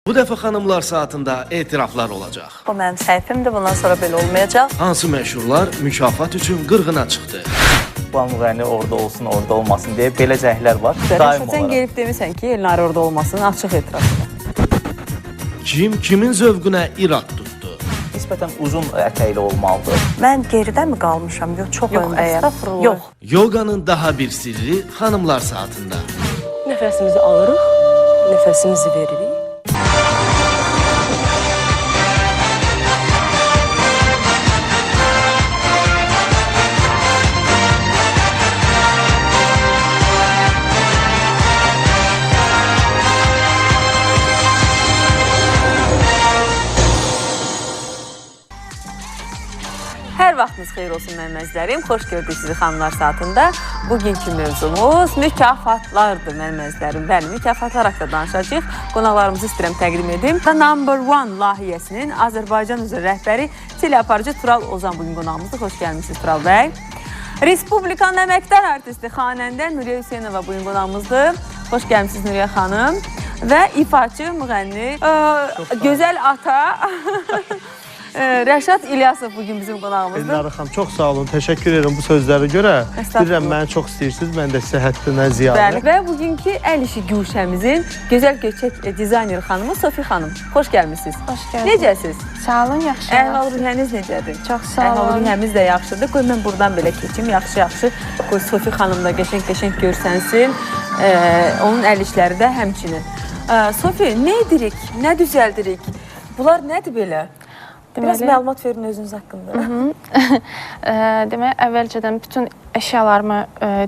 Bu dəfə xanımlar saatında etiraflar olacaq. Bu mənim səhvimdir. Bundan sonra belə olmayacaq. Hansı məşhurlar mükafat üçün qırğına çıxdı? Bu müğənni orada olsun, orada olmasın deyə belə cəhlər var. Daim Rəşad, sən olaraq. gelib demisən ki, Elnarə orada olmasın, açıq etiraf. Kim kimin zövqünə irad tutdu? Nisbətən uzun ətəkli olmalıdır. Mən geridəmi qalmışam? Yox, çox Yox, öndəyəm. estağfurullah. Yox. Yoqanın daha bir sirri xanımlar saatında. Nəfəsimizi alırıq, nəfəsimizi veririk. Hər vaxtınız xeyir olsun mənim əzizlərim. Xoş gördük sizi xanımlar saatında. Bugünkü mövzumuz mükafatlardır mənim əzizlərim. Bəli, mükafatlar haqqında danışacağıq. Qonaqlarımızı istəyirəm təqdim edim. The Number One layihəsinin Azərbaycan üzrə rəhbəri teleaparıcı Tural Ozan bugün qonağımızdır. Xoş gəlmisiniz Tural bəy. Respublikanın əməkdar artisti xanəndə Nuriyə Hüseynova bugün qonağımızdır. Xoş gəlmisiniz Nuriyə xanım. Və ifaçı, müğənni, gözəl ata Rəşad İlyasov bugün bizim qonağımızdır. Elnarə xanım, çox sağ olun. Təşəkkür edirəm bu sözlərə görə. Estağfurullah. Bilirəm məni çox istəyirsiniz. Mən də sizə həddindən ziyadə. Bəli. Və bugünkü əl işi güşəmizin gözəl göçək dizayner xanımı Sofi xanım. Xoş gəlmisiniz. Xoş gördük. Necəsiz? Sağ olun, yaxşı. Əhval-ruhiyyəniz necədir? Çox sağ olun. Əhval-ruhiyyəmiz də yaxşıdır. Qoy mən buradan belə keçim. Yaxşı-yaxşı. Qoy Sofi xanım da qəşəng-qəşəng görsənsin. Onun əl işləri də həmçinin. Sofi, nə edirik? Nə düzəldirik? Bunlar nədir belə? Biraz Deməli- məlumat verin özünüz haqqında. Demək, əvvəlcədən bütün əşyalarımı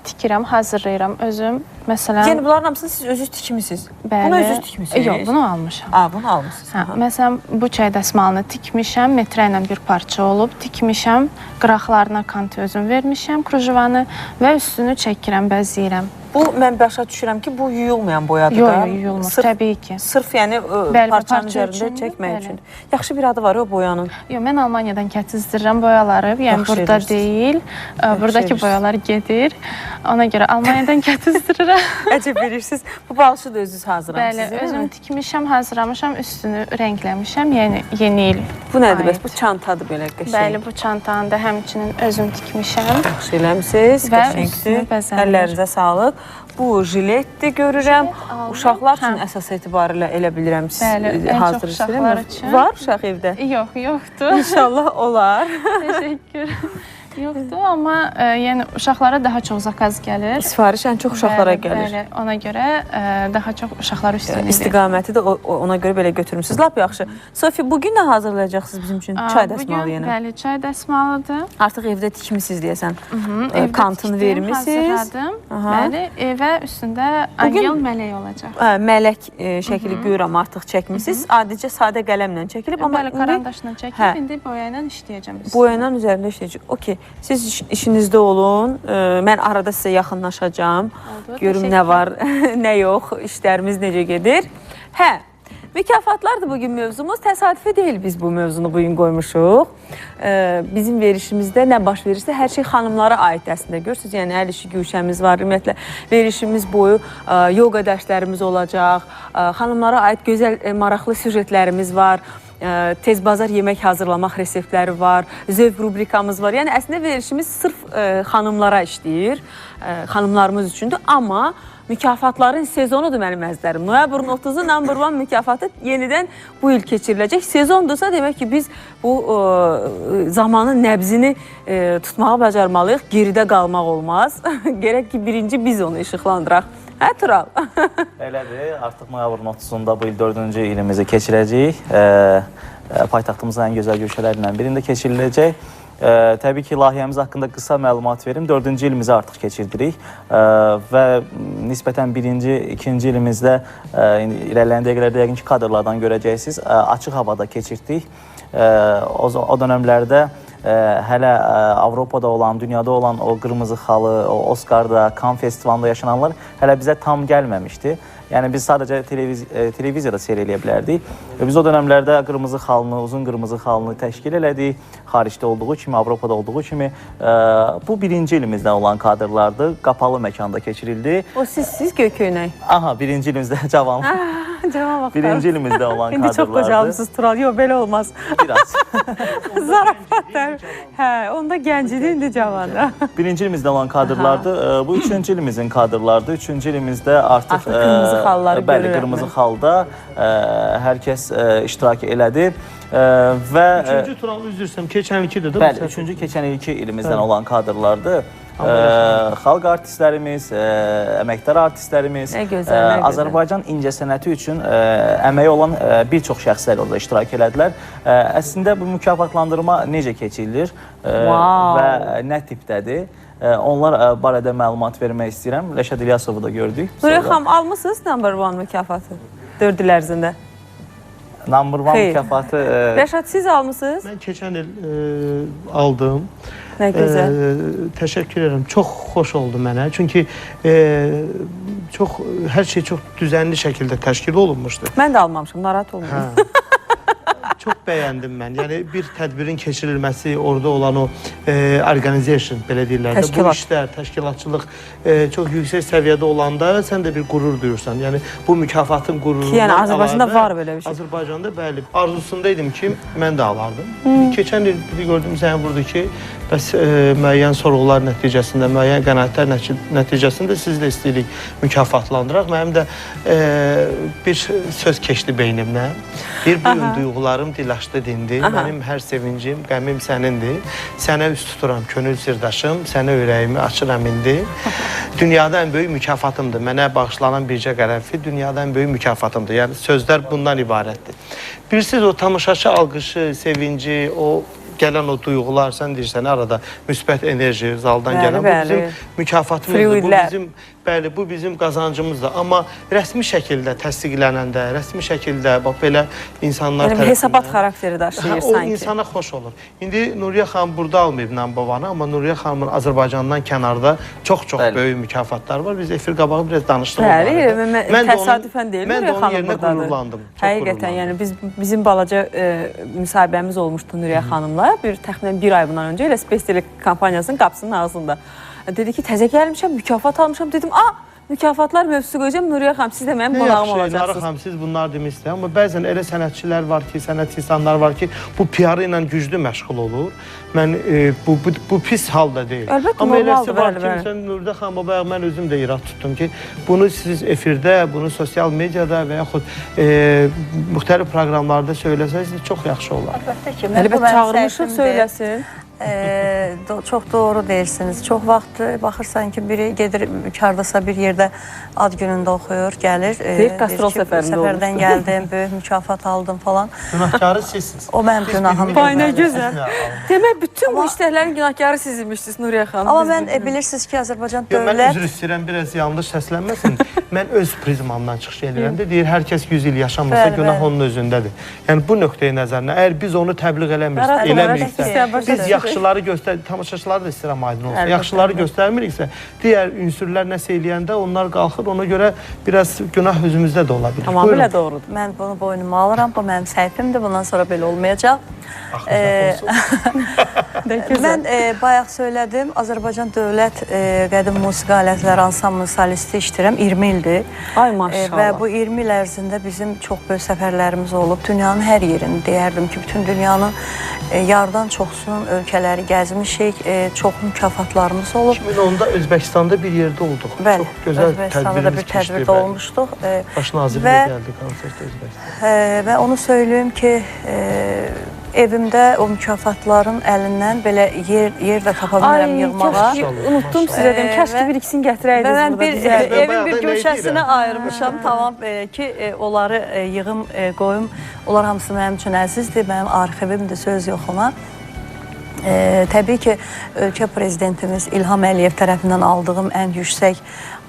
tikirəm, hazırlayıram özüm. Məsələn, Yəni bunların hamısını siz özünüz tikmisiniz? bəli. Bunu özünüz tikmisiniz? Yox, bunu almışam. Aa, bunu almısınız. Hə, məsələn, bu çay dəsmalını tikmişəm, metrə ilə bir parça olub tikmişəm, qıraqlarına kant özüm vermişəm, krujuvanı və üstünü çəkirəm, bəzəyirəm. Bu mən başa düşürəm ki, bu yuyulmayan boyadır Yox, da. yox, yuyulmur, təbii ki. Sırf yəni Bəli, parçanın parça üzərində üçündür, çəkmək bəli. üçün. Yaxşı bir adı var o boyanın. Yox, mən Almaniyadan kətizdirirəm boyaları. Yəni Yaxşı burada edirsiniz. deyil. Buradakı edirsiniz. boyalar gedir. Ona görə Almaniyadan kətizdirirəm. Əcəb verirsiniz. Bu balışı da özünüz hazırlamışsınız. Bəli, elə özüm mi? tikmişəm, hazırlamışam, üstünü rəngləmişəm. Yəni yeni il. Bu nədir bəs? aid. Bu çantadır belə qəşəng. Bəli, bu çantanı da həmçinin özüm tikmişəm. Yaxşı eləmisiniz, Və qəşəngdir. üstünü bəzənir. Əllərinizə sağlıq. Bu jiletdir görürəm. Jilet aldım. Uşaqlar üçün Hə. əsas etibarilə elə bilirəm siz Bəli, ən çox hazırsınız. elə mi? uşaqlar üçün. Var uşaq evdə? Yox, yoxdur. İnşallah olar. Təşəkkür. Yoxdur, amma yəni uşaqlara daha çox zakaz gəlir. Sifariş ən çox uşaqlara Bəli, gəlir. Bəli, ona görə daha çox uşaqlar üstünə gedir. İstiqaməti də ona görə belə götürmüsünüz. Lap yaxşı. Sofi, bu gün nə hazırlayacaqsınız bizim üçün? Çay dəsmalı Bugün, yenə. bəli, çay dəsmalıdır. Artıq evdə tikmisiniz deyəsən. Evdə Kantını tikdim, vermisiniz. Hazırladım. Aha. Bəli, və üstündə Bugün- angel mələk olacaq. Hə, mələk şəkli görürəm artıq çəkmisiniz. Adicə sadə qələmlə çəkilib, amma Bəli, indi karandaşla çəkib, Hə. indi boya ilə işləyəcəm üstünə. boyanın üzərində işləyəcək. Okey. Siz işinizdə olun. Mən arada sizə yaxınlaşacağam. Oldu, Görüm nə var, nə yox, işlərimiz necə gedir. Hə. Mükafatlardır bugün mövzumuz. Təsadüfi deyil biz bu mövzunu bugün qoymuşuq. Bizim verişimizdə nə baş verirsə hər şey xanımlara aid əslində. Görürsüz, yəni əl işi güşəmiz var. Ümumiyyətlə verişimiz boyu yoga dərslərimiz olacaq. Xanımlara aid gözəl, maraqlı süjetlərimiz var. Tez bazar yemək hazırlamaq reseptləri var, zövq rubrikamız var. Yəni əslində verilişimiz sırf xanımlara işləyir, xanımlarımız üçündür, amma mükafatların sezonudur mənim əzizlərim. Noyabrın 30-u Number One mükafatı yenidən bu il keçiriləcək. Sezondursa demək ki, biz bu zamanın nəbzini tutmağı bacarmalıyıq. Geridə qalmaq olmaz. Gərək ki, birinci biz onu işıqlandıraq. Hə, Tural? Elədir. Artıq noyabrın 30-unda bu il 4-cü ilimizi keçirəcəyik. Paytaxtımızın ən gözəl güşələrindən birində keçiriləcək. Təbii ki, layihəmiz haqqında qısa məlumat verim. 4-cü ilimizi artıq keçirdirik və nisbətən birinci, ikinci ilimizdə irəliləyən dəqiqələrdə yəqin ki, kadrlardan görəcəksiniz. Açıq havada keçirdik. O dönəmlərdə hələ Avropada olan, dünyada olan o qırmızı xalı, o Oscarda, Cannes festivalında yaşananlar hələ bizə tam gəlməmişdi. Yəni biz sadəcə televiziyada seyr eləyə bilərdik. Biz o dönəmlərdə qırmızı xalını, uzun qırmızı xalını təşkil elədik. Xaricdə olduğu kimi, Avropada olduğu kimi. Bu birinci ilimizdən olan kadrlardır. Qapalı məkanda keçirildi. O sizsiz göy köynək. Aha, birinci ilimizdə cavan. Cavan vaxtlar. Birinci ilimizdə olan İndi çox kadrlardır. qocalmısınız Tural. Yox, belə olmaz. Biraz. Zarafatlar. Hə, onda gənc idi, indi cavandır. Birinci ilimizdə olan kadrlardır. Bu üçüncü ilimizin kadrlardır. Üçüncü ilimizdə artıq, Artıq qırmızı xalları bəli, görürəm qırmızı mən. xalda hər kəs iştirak elədi. Və Üçüncü Tural, üzr istəyirəm, keçən ilkidir də bu Bəli, səhv. üçüncü keçən ilki ilimizdən olan kadrlardır. Xalq artistlərimiz, əməkdar artistlərimiz, Nə gözəl, nə gözəl. Azərbaycan incəsənəti üçün əməyi olan bir çox şəxslər orada iştirak elədilər. Əslində bu mükafatlandırma necə keçirilir Wow. və nə tipdədir? Onlar barədə məlumat vermək istəyirəm. Rəşad İlyasovu da gördük. Nuriyə Sonra xanım, almısınız number one mükafatı? 4 il ərzində. Number one Xeyr. mükafatı Rəşad, siz almısınız? Mən keçən il aldım. Nə gözəl. Təşəkkür edirəm. Çox xoş oldu mənə. Çünki çox hər şey çox düzənli şəkildə təşkil olunmuşdu. Mən də almamışam, narahat olmayın. Hə. Çox bəyəndim mən. Yəni bir tədbirin keçirilməsi, orada olan o organization belə deyirlər də, bu Təşkilat. işlər, təşkilatçılıq çox yüksək səviyyədə olanda sən də bir qürur duyursan. Yəni bu mükafatın qürurundan Ki, yəni Azərbaycanda əlavə, var belə bir şey. Azərbaycanda bəli. Arzusunda idim ki, mən də alardım. Keçən il bir gördüm zəng vurdu ki, bəs müəyyən sorğular nəticəsində, müəyyən qənaətlər nəticəsində sizi də istəyirik mükafatlandıraq. Mənim də bir söz keçdi beynimdən. Bir bu gün duyğularım dilaşdı dindi. Mənim hər sevincim, qəmim sənindir. Sənə üst tuturam könül sirdaşım, sənə ürəyimi açıram indi. Dünyada ən böyük mükafatımdır. Mənə bağışlanan bircə qərənfil dünyada ən böyük mükafatımdır. Yəni sözlər bundan ibarətdir. Bilirsiniz o tamaşaçı alqışı, sevinci, o gələn o duyğular, sən deyirsən arada müsbət enerji zaldan Bəli, gələn bu bəli. bizim mükafatımızdır. Bu Fluidlər. bizim bəli, bu bizim qazancımızdır. Amma rəsmi şəkildə təsdiqlənəndə, rəsmi şəkildə bax belə insanlar Yəni bir tərəfindən hesabat xarakteri daşıyır Hə, o sanki. insana xoş olur. İndi Nuriyə xanım burada almayıb number one-ı, amma Nuriyə xanımın Azərbaycandan kənarda çox-çox Bəli. böyük mükafatlar var. Biz efir qabağı biraz danışdıq o Bəli, barədə. mən, Mən də onun- təsadüfən deyil, Mən də Nuriyə onun xanım yerinə burdadır. qürurlandım. Çox Həqiqətən, qürurlandım. yəni bizim balaca müsahibəmiz olmuşdu Nuriyə xanımla. Bir təxminən bir ay bundan öncə elə Space Tele kampaniyasının qapısının ağzında. Dedi ki, təzə gəlmişəm, mükafat almışam. Dedim, a, mükafatlar mövzusu qoyacağam. Nuriyə xanım, siz də mənim Nə qonağım yaxşı, Nara olacaqsınız. xanım, siz bunlar demişsiniz, amma bəzən elə sənətçilər var ki, sənət insanlar var ki, bu PR ilə güclü məşğul olur. Mən bu pis hal da deyil. Əlbəttə, amma eləsi normaldır, var bəli, ki, bəli. məsələn Nuridə xanım, bayaq mən özüm də irad tutdum ki, bunu siz efirdə, bunu sosial mediada və yaxud müxtəlif proqramlarda söyləsəniz çox yaxşı olar. Əlbəttə ki, mən, bu Əlbəttə mənim çağırmışıq, səhvimdir. söyləsin. Çox doğru deyirsiniz. Çox vaxt baxırsan ki, biri gedir hardasa bir yerdə ad günündə oxuyur, gəlir. Deyir, qastrol ki, səfərində Səfərdən olmuşdu. gəldim, böyük mükafat aldım falan. Günahkarı sizsiniz. O mənim günahımdır. Vay nə bəli. gözəl. Demək bütün bu işlərin günahkarı siz imişsiniz Nuriyə xanım. Amma Biz mən bilmirik. bilirsiniz ki, Azərbaycan Yox, mən dövlət üzr istəyirəm, biraz yanlış səslənməsin. Mən öz prizmamdan çıxış edirəm də, deyir hər kəs 100 il yaşamasa Bəli, günah bəli. onun özündədir. Yəni bu nöqteyi nəzərdən əgər biz onu təbliğ eləmirsə, Narahat olma, eləmiriksə, Rəşad, başa biz düşürük. yaxşıları göstər, tamaşaçılar da istəyirəm aydın olsun. Əlbəttə, Yaxşıları göstərmiriksə, digər ünsürlər nəsə eləyəndə onlar qalxır, ona görə biraz günah özümüzdə də ola bilər. Tamamilə doğrudur. Mən bunu boynuma alıram. Bu mənim səhvimdir. Bundan sonra belə olmayacaq. Nə gözəl. Mən bayaq söylədim, Azərbaycan Dövlət Qədim Musiqi Alətləri Ansamblının solisti işləyirəm 20 ildir. Ay maşallah. Və bu 20 il ərzində bizim çox böyük səfərlərimiz olub. Dünyanın hər yerini deyərdim ki, bütün dünyanın yarıdan çoxsunun ölkələri gəzmişik, çox mükafatlarımız olub. 2010-da Özbəkistanda bir yerdə olduq. Bəli, Çox gözəl Özbəkistanda da tədbirimiz bir keçdi, tədbirdə bəli. olmuşduq. Baş nazir də Və- gəldi konsertə Özbəkistanda. Və onu söyləyim ki, evimdə o mükafatların əlindən belə yer də tapa bilmirəm Ay, yığmağa. kaş ki, unutdum sizə deyim. Kaş ki Və- bir ikisini gətirəydiniz Və mən burada bir bizə. Ben evin bayaqdan bir nə guşəsinə deyirəm? ayırmışam, tamam ki, onları yığım, qoyum. Onlar hamısı mənim üçün əzizdir, mənim arxivimdir, söz yox ona. Təbii ki, ölkə prezidentimiz İlham Əliyev tərəfindən aldığım ən yüksək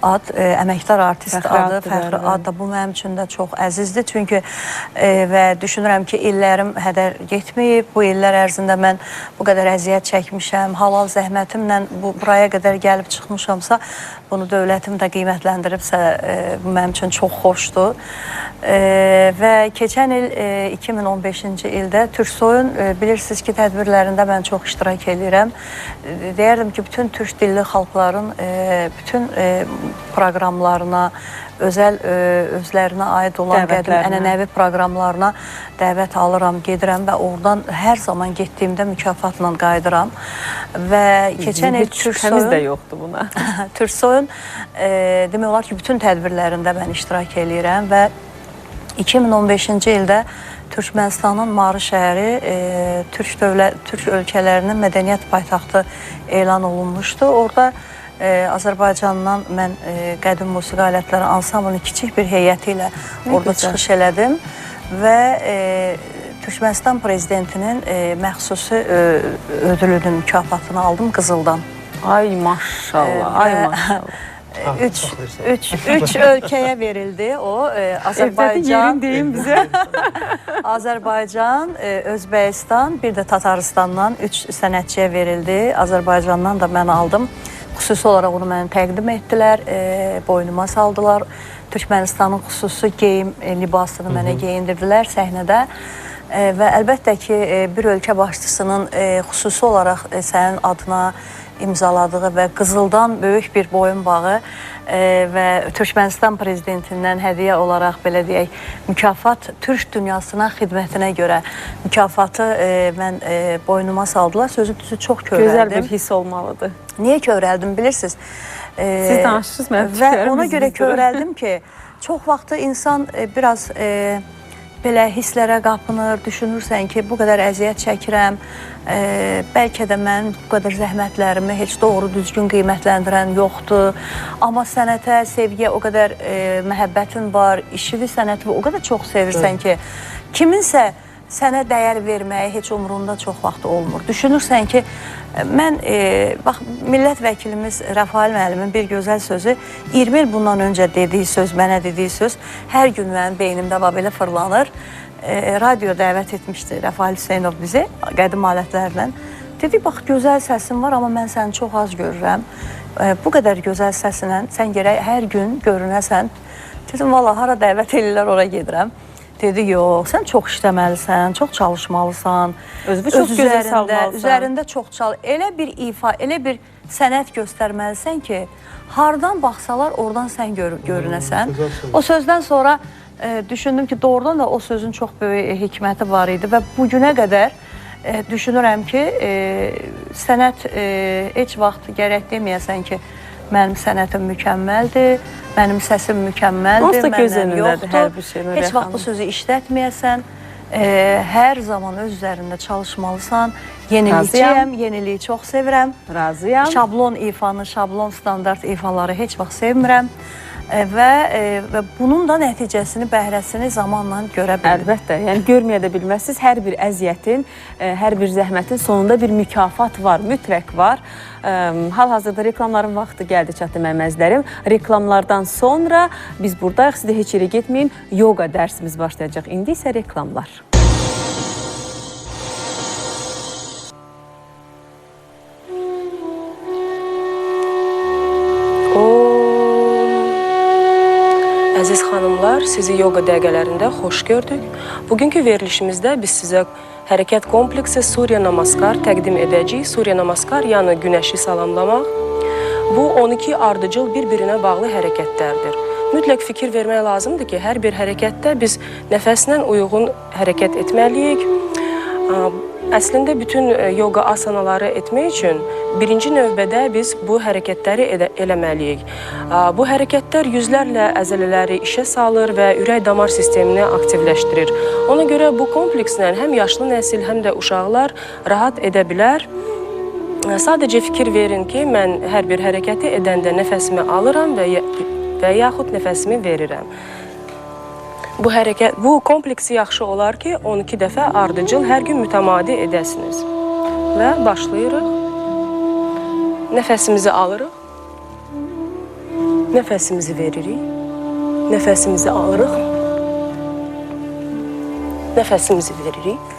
ad, əməkdar artist Fəxri adı, addır, fəxri bəli, ad da bu mənim üçün də çox əzizdir. Çünki və düşünürəm ki, illərim hədər getməyib. Bu illər ərzində mən bu qədər əziyyət çəkmişəm, halal zəhmətimlə buraya qədər gəlib çıxmışamsa, bunu dövlətim də qiymətləndiribsə, bu mənim üçün çox xoşdur. Və keçən il 2015-ci ildə Türksoyun bilirsiniz ki, tədbirlərində mən çox iştirak eləyirəm. Deyərdim ki, bütün türk dilli xalqların bütün proqramlarına, özəl özlərinə aid olan qədim ənənəvi proqramlarına dəvət alıram, gedirəm və oradan hər zaman getdiyimdə mükafatla qayıdıram. Və keçən il şübhəmiz də yoxdur buna. Türksoyun demək olar ki, bütün tədbirlərində mən iştirak eləyirəm və 2015-ci ildə Türkmənistanın Marı şəhəri Türk ölkələrinin mədəniyyət paytaxtı elan olunmuşdu. Orada Azərbaycandan mən qədim musiqi alətləri ansamblının kiçik bir heyəti ilə orada çıxış elədim və Türkmənistan prezidentinin məxsusi ödülünün mükafatını aldım qızıldan. Ay maşallah, ay maşallah. Üç ölkəyə verildi o. Azərbaycan, yerin deyin bizə. Azərbaycan, Özbəkistan, bir də Tataristandan 3 sənətçiyə verildi. Azərbaycandan da mən aldım. Xüsusi olaraq onu mənə təqdim etdilər, boynuma saldılar. Türkmənistanın xüsusi geyim libasını mənə geyindirdilər səhnədə. Və əlbəttə ki, bir ölkə başçısının xüsusi olaraq sənin adına imzaladığı və qızıldan böyük bir boyunbağı və Türkmənistan prezidentindən hədiyyə olaraq belə deyək, mükafat Türk dünyasına xidmətinə görə mükafatı mən boynuma saldılar. Sözü düzü çox kövrəldim. Gözəl bir hiss olmalıdır. Niyə kövrəldim bilirsiniz? Siz danışırsınız, mənim Və ona görə kövrəldim ki, çox vaxtı insan biraz belə hisslərə qapınır, düşünürsən ki, bu qədər əziyyət çəkirəm, bəlkə də mənim bu qədər zəhmətlərimi heç doğru düzgün qiymətləndirən yoxdur. Amma sənətə, sevgiyə o qədər məhəbbətin var, işini, sənəti o qədər çox sevirsən ki, kiminsə sənə dəyər verməyi heç umrunda çox vaxt olmur. Düşünürsən ki, mən, bax, millət vəkilimiz Rəfail müəllimin bir gözəl sözü, 20 il bundan öncə dediyi söz, mənə dediyi söz, hər gün mənim beynimdə bax, belə fırlanır. Radio dəvət etmişdi Rəfail Hüseynov bizi qədim alətlərlə. Dedi, bax, gözəl səsin var, amma mən səni çox az görürəm. Bu qədər gözəl səsinlə sən gərək hər gün görünəsən. Dedim, valla, hara dəvət eləyirlər, ora gedirəm. Dedi, yox, sən çox işləməlisən, çox çalışmalısan. Özünü çox gözəl salmalısan. Üzərində çox çal. Elə bir ifa, elə bir sənət göstərməlisən ki, hardan baxsalar, oradan sən görünəsən. O sözdən sonra düşündüm ki, doğrudan da o sözün çox böyük hikməti var idi və bugünə qədər düşünürəm ki, sənət heç vaxt gərək deməyəsən ki, mənim sənətim mükəmməldir, mənim səsim mükəmməldir, məndən yoxdur. Şey, heç vaxt bu sözü işlətməyəsən, hər zaman öz üzərində çalışmalısan. Yenilikçiyəm, yeniliyi çox sevirəm. Razıyam. Şablon ifanı, şablon standart ifaları heç vaxt sevmirəm. Və bunun da nəticəsini, bəhrəsini zamanla görə bildim. Əlbəttə, yəni görməyə də bilməzsiniz. Hər bir əziyyətin, hər bir zəhmətin sonunda bir mükafat var, mütləq var. Hal-hazırda reklamların vaxtı gəldi, çatdı mənim əzizlərim. Reklamlardan sonra biz buradayıq, siz də heç yerə getməyin. Yoga dərsimiz başlayacaq. İndi isə reklamlar. Əziz xanımlar, sizi yoga dəqiqələrində xoş gördük. Bugünkü verilişimizdə biz sizə hərəkət kompleksi Surya Namaskar təqdim edəcəyik. Surya Namaskar, yəni günəşi salamlamaq. Bu 12 ardıcıl bir-birinə bağlı hərəkətlərdir. Mütləq fikir vermək lazımdır ki, hər bir hərəkətdə biz nəfəslə uyğun hərəkət etməliyik. Əslində bütün yoga asanaları etmək üçün birinci növbədə biz bu hərəkətləri eləməliyik. Bu hərəkətlər yüzlərlə əzələləri işə salır və ürək-damar sistemini aktivləşdirir. Ona görə bu komplekslə həm yaşlı nəsil, həm də uşaqlar rahat edə bilər. Sadəcə fikir verin ki, mən hər bir hərəkəti edəndə nəfəsimi alıram və yaxud nəfəsimi verirəm. Bu kompleksi yaxşı olar ki, 12 dəfə ardıcıl hər gün mütəmadi edəsiniz. Və başlayırıq. Nəfəsimizi alırıq. Nəfəsimizi veririk. Nəfəsimizi alırıq. Nəfəsimizi veririk.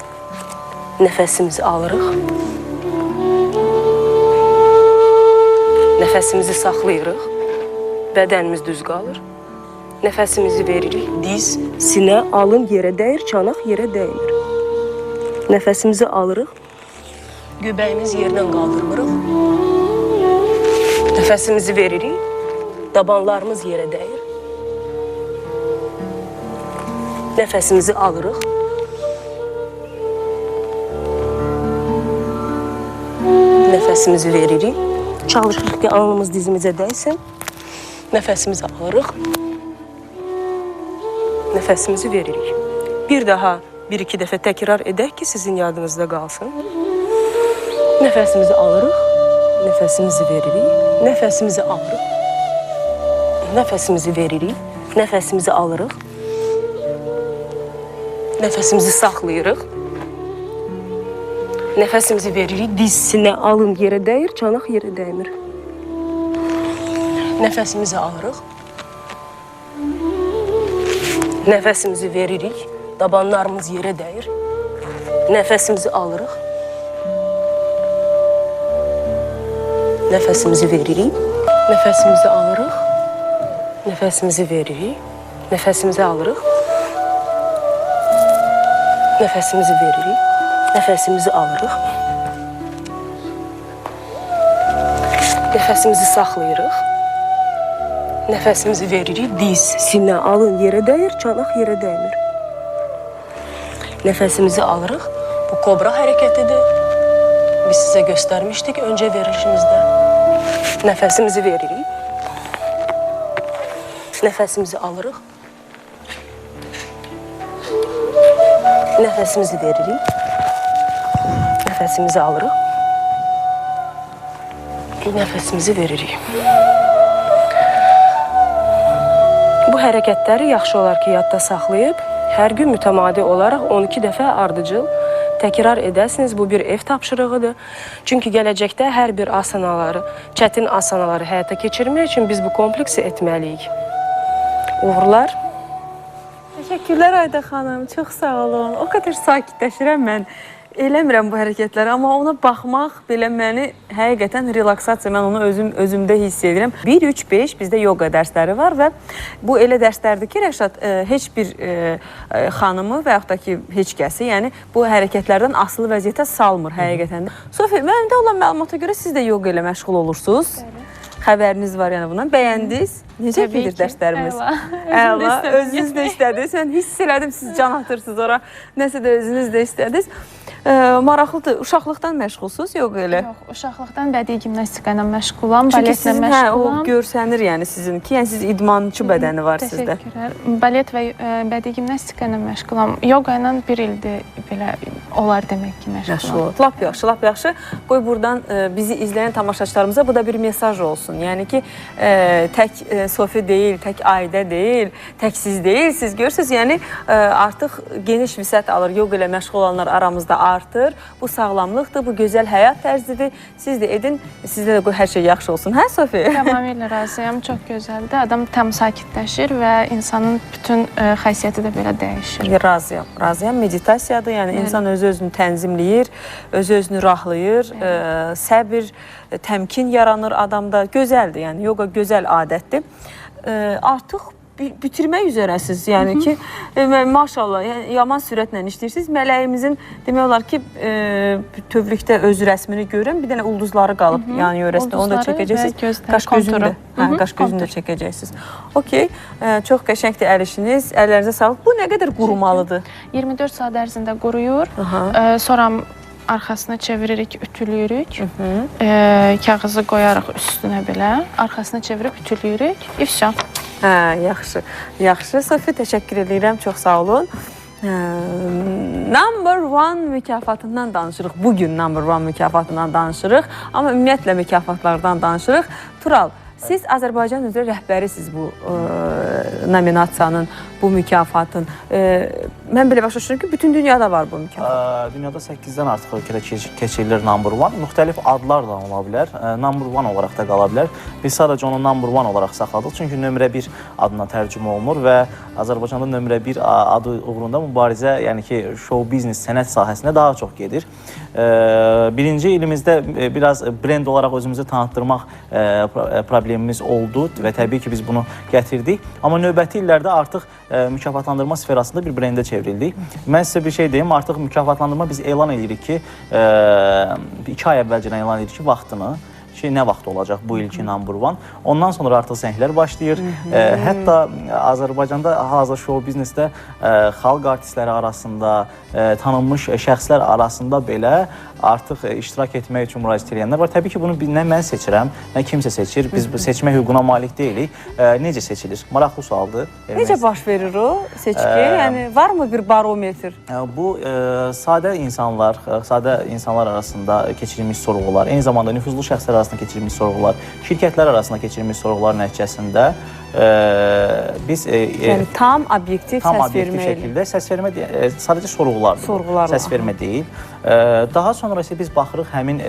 Nəfəsimizi alırıq. Nəfəsimizi saxlayırıq. Bədənimiz düz qalır. Nəfəsimizi veririk. Diz, sinə, alın yerə dəyir, çanaq yerə dəymir. Nəfəsimizi alırıq. Göbəyimiz yerdən qaldırmırıq. Nəfəsimizi veririk. Dabanlarımız yerə dəyir. Nəfəsimizi alırıq. Nəfəsimizi veririk. Çalışırıq ki, alnımız dizimizə dəysin. Nəfəsimizi alırıq. Nəfəsimizi veririk. Bir daha bir-iki dəfə təkrar edək ki, sizin yadınızda qalsın. Nəfəsimizi alırıq, nəfəsimizi veririk, nəfəsimizi alırıq, nəfəsimizi veririk, nəfəsimizi alırıq, nəfəsimizi saxlayırıq, nəfəsimizi veririk, diz, sinə, alın yerə dəyir, çanaq yerə dəymir. Nəfəsimizi alırıq, nəfəsimizi veririk, dabanlarımız yerə dəyir, nəfəsimizi alırıq, nəfəsimizi veririk, nəfəsimizi alırıq, nəfəsimizi veririk, nəfəsimizi alırıq, nəfəsimizi veririk, nəfəsimizi alırıq, nəfəsimizi saxlayırıq, nəfəsimizi veririk, diz, sinə, alın yerə dəyir, çanaq yerə dəymir. Nəfəsimizi alırıq, bu kobra hərəkətidir. Biz sizə göstərmişdik öncə verilişimizdə. Nəfəsimizi veririk. Nəfəsimizi alırıq. Nəfəsimizi veririk. Nəfəsimizi alırıq. Nəfəsimizi veririk. Bu hərəkətləri yaxşı olar ki, yadda saxlayıb, hər gün mütəmadi olaraq 12 dəfə ardıcıl təkrar edəsiniz. Bu bir ev tapşırığıdır. Çünki gələcəkdə hər bir asanaları, çətin asanaları həyata keçirmək üçün biz bu kompleksi etməliyik. Uğurlar. Təşəkkürlər Ayda xanım, çox sağ olun. O qədər sakitləşirəm mən. Eləmirəm bu hərəkətləri, amma ona baxmaq belə məni həqiqətən relaksasiya, mən onu özümdə hiss edirəm. 1, 3, 5 bizdə yoga dərsləri var və bu elə dərslərdir ki, Rəşad, heç bir xanımı və yaxud da ki, heç kəsi, yəni bu hərəkətlərdən asılı vəziyyətə salmır həqiqətən də. Sofi, məndə olan məlumata görə siz də yoga ilə məşğul olursunuz. Bəli. Xəbəriniz var yəni bundan. Bəyəndiniz? Necə gedir dərslərimiz? Əla. Özünüz də istədiniz. Mən hiss elədim, siz can atırsınız ora. Nəsə də özünüz də istədiniz. Maraqlıdır. Uşaqlıqdan məşğulsunuz yoga ilə? Yox, uşaqlıqdan bədii gimnastika ilə məşğulam, baletlə məşğulam. O görsənir yəni sizinki. Yəni siz idmançı bədəni var sizdə. Təşəkkürlər. Balet və bədii gimnastika ilə məşğulam. Yoga ilə bir ildir belə olar demək ki, məşğulam. Lap yaxşı, lap yaxşı. Qoy buradan bizi izləyən tamaşaçılarımıza bu da bir mesaj olsun. Yəni ki, tək Sofi deyil, tək Ayda deyil, tək siz deyilsiniz. Görürsünüz, yəni artıq geniş vüsət alır. Yoga ilə məşğul olanlar aramızda artır. Bu sağlamlıqdır, bu gözəl həyat tərzidir. Siz də edin, sizdə də qoy hər şey yaxşı olsun. Hə, Sofi? Tamamilə razıyam. Çox gözəldir. Adam tam sakitləşir və insanın bütün xasiyyəti də belə dəyişir. Razıyam, razıyam. Meditasiyadır, yəni insan özü-özünü tənzimləyir, özü-özünü rahlayır, səbir, təmkin yaranır adamda. Gözəldir, yəni yoga gözəl adətdir. Artıq bitirmək üzərəsiniz, yəni ki, maşallah, yəni, yaman sürətlə işləyirsiniz. Mələyimizin demək olar ki, bütövlükdə öz rəsmini görürəm, bir dənə ulduzları qalıb yan yörəsində, onu da çəkəcəksiniz. Qaş gözünü də, qaş gözünü də çəkəcəksiniz. Okey, çox qəşəngdir əl işiniz, əllərinizə sağlıq. Bu nə qədər qurumalıdır? 24 saat ərzində quruyur. Sonra arxasına çeviririk, ütülüyürük. Kağızı qoyarıq üstünə belə. Arxasına çevirib ütülüyürük. И всё. Hə, yaxşı. Yaxşı. Sofi, təşəkkür edirəm. Çox sağ olun. Number one mükafatından danışırıq. Bugün number one mükafatından danışırıq. Amma ümumiyyətlə mükafatlardan danışırıq. Tural, siz Azərbaycan üzrə rəhbərisiniz bu nominasiyanın, bu mükafatın. Mən belə başa düşürəm ki, bütün dünyada var bu mükafat. Dünyada 8-dən artıq ölkədə keçirilir number one. Müxtəlif adlarla ola bilər. Number one olaraq da qala bilər. Biz sadəcə onu number one olaraq saxladıq. Çünki nömrə 1 adına tərcümə olunur və Azərbaycanda nömrə 1 adı uğrunda mübarizə, yəni ki, show biznes, sənət sahəsində daha çox gedir. Birinci ilimizdə biraz brend olaraq özümüzü tanıtdırmaq problemimiz oldu və təbii ki, biz bunu gətirdik. Amma növbəti illərdə artıq mükafatlandırma sferasında bir brendə çevrildik. Mən sizə bir şey deyim, artıq mükafatlandırma biz elan edirik ki, 2 ay əvvəlcədən elan edirik ki, vaxtını. ki, nə vaxt olacaq bu ilki number one. Ondan sonra artıq zənglər başlayır. Hətta Azərbaycanda hal-hazırda şou biznesdə xalq artistləri arasında, tanınmış şəxslər arasında belə artıq iştirak etmək üçün müraciət edənlər var. Təbii ki, bunu nə mən seçirəm, nə kimsə seçir. Biz bu seçmə hüququna malik deyilik. Necə seçilir? Maraqlı sualdır. Necə baş verir o seçki? Yəni varmı bir barometr? Bu sadə insanlar, sadə insanlar arasında keçirilmiş sorğular, eyni zamanda nüfuzlu şəxslər arasında keçirilmiş sorğular, şirkətlər arasında keçirilmiş sorğular nəticəsində biz Yəni tam obyektiv tam səs obyektiv vermə ilə. şəkildə səs vermə sadəcə sorğulardır. Sorğularla, Səs vermə deyil. Daha sonra isə biz baxırıq həmin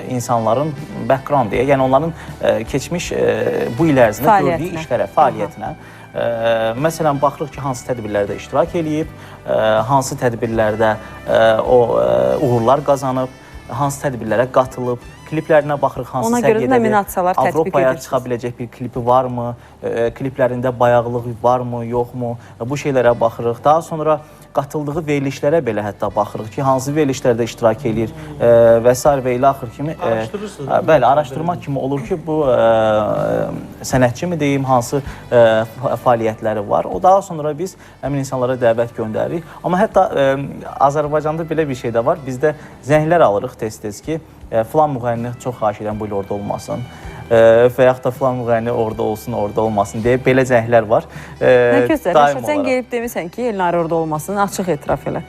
insanların background deyə, yəni onların keçmiş bu il ərzində gördüyü işlərə, fəaliyyətinə. Məsələn, baxırıq ki, hansı tədbirlərdə iştirak eləyib, hansı tədbirlərdə o uğurlar qazanıb, hansı tədbirlərə qatılıb, kliplərinə baxırıq, hansı Ona görə də səviyyədədir, nominasiyalar tətbiq Avropaya edirsiniz. çıxa biləcək bir klipi varmı, kliplərində bayaqlıq varmı, yoxmu, bu şeylərə baxırıq. Daha sonra qatıldığı verilişlərə belə hətta baxırıq ki, hansı verilişlərdə iştirak eləyir və sair və ilə axır kimi. Araşdırırsınız, Bəli, araşdırma kimi olur ki, bu sənətçi mi deyim, hansı fəaliyyətləri var. O daha sonra biz həmin insanlara dəvət göndəririk. Amma hətta Azərbaycanda belə bir şey də var. Bizdə zənglər alırıq tez-tez ki, filan müğənni çox xahiş edirəm bu il orada olmasın. Və yaxud da filan müğənni orada olsun, orada olmasın deyə belə zənglər var. Nə gözəl. Daim Rəşad, sən olaraq. gəlib demisən ki, Elnarə orada olmasın, açıq etiraf elə.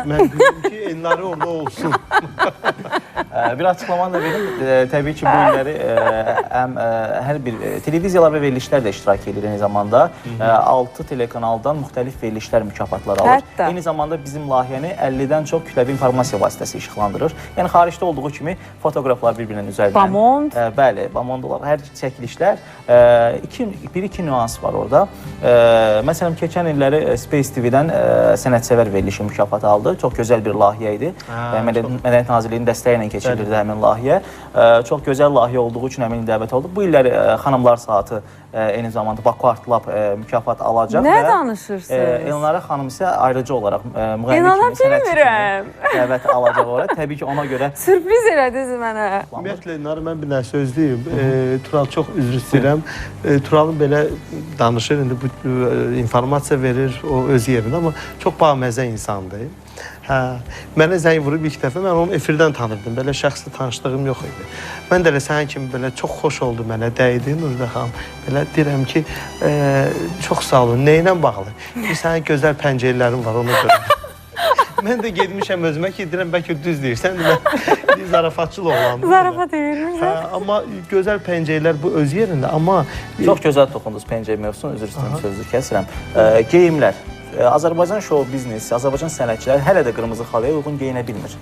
Mən dedim ki, Elnarə orada olsun. Bir açıqlama da verim. Təbii ki, bu illəri həm hər bir televiziyalar və verilişlər də iştirak edir eyni zamanda. 6 telekanaldan müxtəlif verilişlər mükafatlar alır. Hətta. Eyni zamanda bizim layihəni 50-dən çox kütləvi informasiya vasitəsi işıqlandırır. Yəni xaricdə olduğu kimi fotoqraflar bir-birinin üzərindən. Bamond. Bəli, bamond olar. Hər çəkilişlər bir-iki nüans var orada. Məsələn, keçən illəri Space TV-dən sənətsevər verilişi mükafatı aldı. Çox gözəl bir layihə idi. Mədəniyyət Nazirliyinin dəstəyi ilə keçirilirdi həmin layihə. Çox gözəl layihə olduğu üçün həmin dəvət oldu. Bu illəri Xanımlar Saatı eyni zamanda Baku Art Lab mükafat alacaq. Nə və, danışırsınız? Elnarə xanım isə ayrıca olaraq müğənni İnana kimi, sənətçi kimi bilmirəm. dəvət alacaq ora. Təbii ki, ona görə Sürpriz elədiniz mənə. Ümumiyyətlə, Elnarə, mən bir dənə söz deyim. Tural, çox üzr istəyirəm. Turalın belə danışır, indi bu informasiya verir o öz yerində, amma çox baməzə insandır. Hə, mənə zəng vurub ilk dəfə, mən onu efirdən tanırdım. Belə şəxslə tanışlığım yox idi. Mən də elə sənin kimi belə çox xoş oldu mənə dəydi Nurdə xanım. Belə deyirəm ki, çox sağ olun. Nə ilə bağlı? Ki, sənin gözəl pəncərələrin var ona görə. Mən də getmişəm özümə ki, deyirəm bəlkə düz deyirsən. Mən zarafatçıl oğlandım. Zarafat edirsən. Hə, amma gözəl pəncərələr bu öz yerində, amma Çox gözəl toxundunuz pəncərə mövzusuna, üzr istəyirəm, sözü kəsirəm. Geyimlər. Azərbaycan şou biznesi, Azərbaycan sənətçiləri hələ də qırmızı xalıya uyğun geyinə bilmir.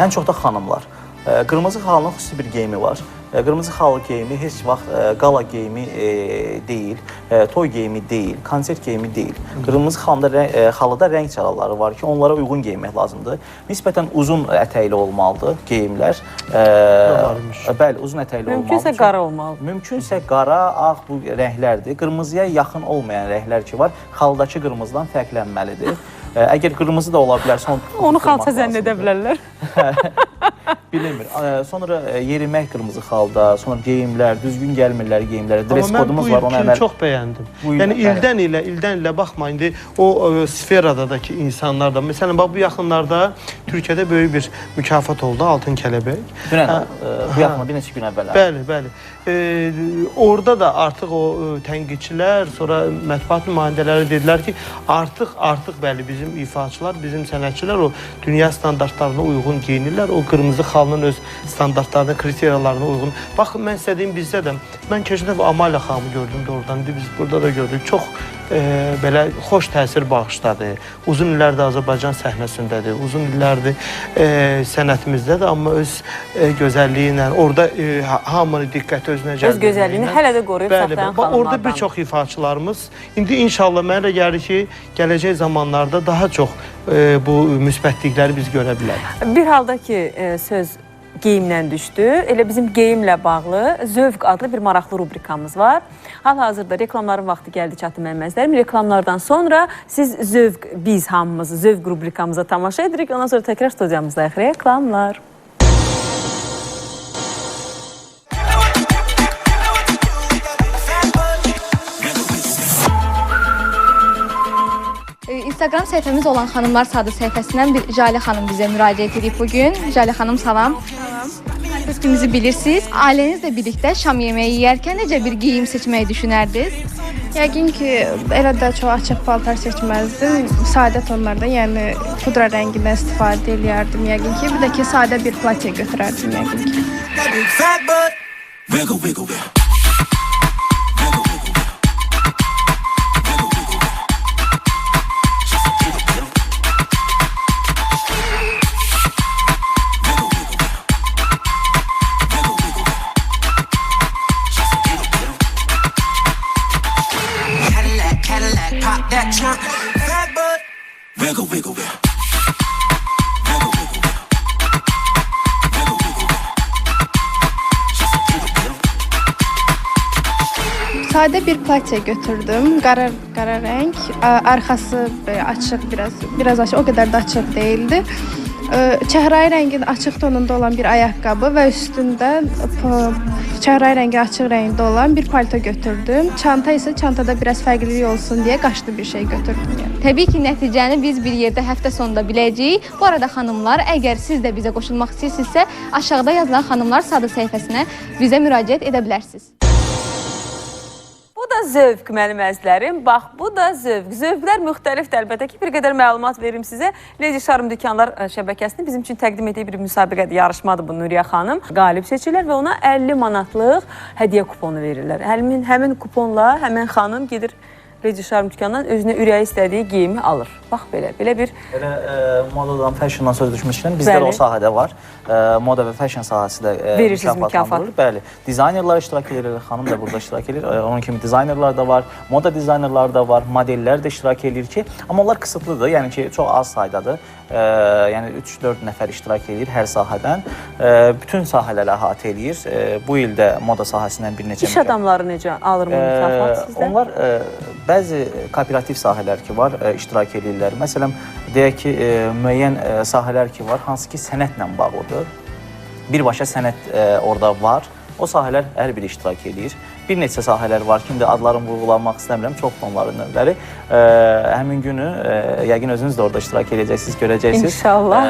Ən çox da xanımlar. Qırmızı xalının xüsusi bir geyimi var. Qırmızı xalı geyimi heç vaxt qala geyimi deyil, toy geyimi deyil, konsert geyimi deyil. Qırmızı xalıda rəng çalaları var ki, onlara uyğun geyinmək lazımdır. Nisbətən uzun ətəkli olmalıdır geyimlər. Bəli, uzun ətəkli olmalıdır. Mümkünsə qara olmalıdır. Mümkünsə qara, ağ bu rənglərdir. Qırmızıya yaxın olmayan rənglər ki var, xalıdakı qırmızıdan fərqlənməlidir. Əgər qırmızı da ola bilərsə, onu xalça zənn edə bilərlər. Bilinmir. Sonra yerimək qırmızı xalda, sonra geyimlər, düzgün gəlmirlər geyimlərə. Dress kodumuz var, ona əməl. Amma mən bu ilkini çox bəyəndim. Yəni ildən ilə, ildən ilə baxma, indi o sferadakı insanlar da, məsələn, bax bu yaxınlarda Türkiyədə böyük bir mükafat oldu, Altın Kələbək. Dünən, bu yaxında bir neçə gün əvvəl. Bəli, bəli. Orada da artıq o tənqidçilər, sonra mətbuat nümayəndələri dedilər ki, artıq bəli bizim ifaçılar, bizim sənətçilər o dünya standartlarına uyğun geyinirlər, o qırmızı xalının öz standartlarına, kriteriyalarına uyğun. Baxın, mən istədiyim bizdə də, mən keçən dəfə Amaliya xanımı gördüm doğrudan, indi biz burada da gördük. Çox belə xoş təsir bağışladı. Uzun illərdir Azərbaycan səhnəsindədir, uzun illərdir sənətimizdədir, amma öz gözəlliyi ilə, orada hamını diqqəti özünə cəlb Öz gözəlliyini hələ də qoruyub saxlayan xanımlardan. Orada bir çox ifaçılarımız, indi inşallah mənə gəlir ki, gələcək zamanlarda daha çox bu müsbətlikləri biz görə bilərik. Bir halda ki, söz geyimdən düşdü. Elə bizim geyimlə bağlı Zövq adlı bir maraqlı rubrikamız var. Hal-hazırda reklamların vaxtı gəldi çatdı mənim əzizlərim. Reklamlardan sonra siz Zövq, biz hamımız Zövq rubrikamıza tamaşa edirik. Ondan sonra təkrar studiyamızdayıq. Reklamlar. Instagram səhifəmiz olan Xanımlar Saatı səhifəsindən bir Jalə xanım bizə müraciət edib bu gün. Jalə xanım, salam. Salam. Konseptimizi bilirsiniz. Ailənizlə birlikdə şam yeməyi yeyərkən necə bir geyim seçməyi düşünərdiniz? Yəqin ki, elə də çox açıq paltar seçməzdim. Sadə tonlarda, yəni pudra rəngindən istifadə eləyərdim yəqin ki. Bir də ki, sadə bir platiya götürərdim yəqin ki. That big fat butt. Wiggle, wiggle, wiggle. Wiggle, wiggle, wiggle. Wiggle, wiggle, wiggle. She said, get 'em, get 'em. Wiggle, wiggle, wiggle. Wiggle, wiggle, wiggle. She said, get 'em, get 'em. Cadillac, Cadillac, pop that trunk. Fat butt. Wiggle, wiggle, wiggle. Wiggle, wiggle, wiggle. Wiggle, wiggle, wiggle. She said, get 'em, get 'em. Sadə bir platiya götürdüm. Qara qara rəng, arxası belə açıq biraz açıq, o qədər də açıq deyildi. Çəhrayı rəngin açıq tonunda olan bir ayaqqabı və üstündə çəhrayı rəngi açıq rəngdə olan bir palto götürdüm. Çanta isə çantada biraz fərqlilik olsun deyə qaşlı bir şey götürdüm yəni. Təbii ki, nəticəni biz bir yerdə həftə sonunda biləcəyik. Bu arada xanımlar, əgər siz də bizə qoşulmaq istəyirsinizsə, aşağıda yazılan Xanımlar Saatı səhifəsinə bizə müraciət edə bilərsiniz. Bu da zövq mənim əzizlərim. Bax, bu da zövq. Zövqlər müxtəlifdir əlbəttə ki. Bir qədər məlumat verim sizə. Lady Charm dükanlar şəbəkəsinin bizim üçün təqdim etdiyi bir müsabiqədir, yarışmadır bu Nuriyə xanım. Qalib seçirlər və ona 50 manatlıq hədiyyə kuponu verirlər. Həmin kuponla həmin xanım gedir Lady Charm dükanından özünə ürəyi istədiyi geyimi alır. Bax belə bir Elə modadan, fashiondan söz düşmüşkən bizdə də o sahədə var. Moda və fashion sahəsi də Verirsiniz mükafatlandırılır. Bəli. Dizaynerlar iştirak edir, xanım da burada iştirak edir. Onun kimi dizaynerlar da var, moda dizaynerları da var, modellər də iştirak edir ki, amma onlar qısıtlıdır. Yəni ki, çox az saydadır. Yəni 3-4 nəfər iştirak edir hər sahədən. Bütün sahələri əhatə eləyir. Bu il də moda sahəsindən bir neçə İş adamları necə alır bu mükafat sizdə? Onlar bəzi kooperativ sahələr ki var, iştirak eləyirlər. Məsələn, deyək ki, müəyyən sahələr ki var, hansı ki sənətlə bağlıdır. Birbaşa sənət orada var. O sahələr hər biri iştirak eləyir. Bir neçə sahələr var ki, indi adlarını vurğulamaq istəmirəm, çoxdur onların növləri. Həmin günü yəqin özünüz də orada iştirak eləyəcəksiniz, görəcəksiniz. İnşallah.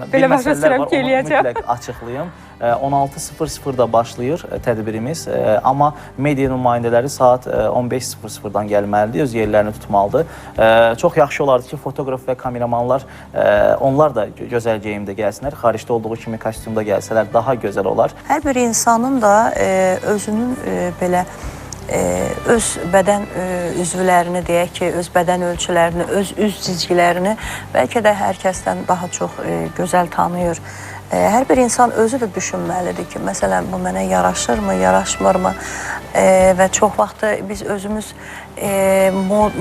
Bir Belə başa məsələlər düşürəm var, ki, onu eləyəcəm. mütləq açıqlayım. 16:00-da başlayır tədbirimiz, amma media nümayəndələri saat 15:00-dan gəlməlidir, öz yerlərini tutmalıdır. Çox yaxşı olardı ki, fotoqraf və kameramanlar, onlar da gözəl geyimdə gəlsinlər, xaricdə olduğu kimi kostyumda gəlsələr daha gözəl olar. Hər bir insanın da özünün belə öz bədən üzvlərini deyək ki, öz bədən ölçülərini, öz üz cizgilərini bəlkə də hər kəsdən daha çox gözəl tanıyır. Hər bir insan özü də düşünməlidir ki, məsələn, bu mənə yaraşırmı, yaraşmırmı? Və çox vaxt biz özümüz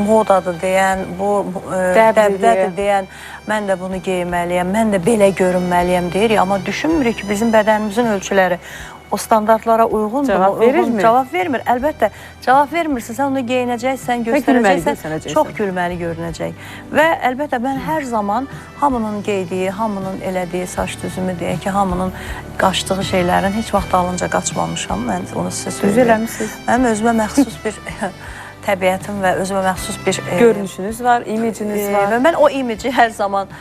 modadır deyən, bu dəbdədir deyən, mən də bunu geyməliyəm, mən də belə görünməliyəm deyirik, amma düşünmürük ki, bizim bədənimizin ölçüləri o standartlara uyğundur. Cavab verirmi? Cavab vermir. Əlbəttə, cavab vermirsə, sən onu geyinəcəksən, göstərəcəksən, çox gülməli görünəcək. Və əlbəttə, mən hər zaman hamının geydiyi, hamının elədiyi saç düzümü deyək ki, hamının qaçdığı şeylərin heç vaxt dalınca qaçmamışam. Mən onu sizə söyləyim. Düz eləmisiniz. Mənim özümə məxsus bir təbiətim və özümə məxsus bir görünüşünüz var, imiciniz var. Və mən o imici hər zaman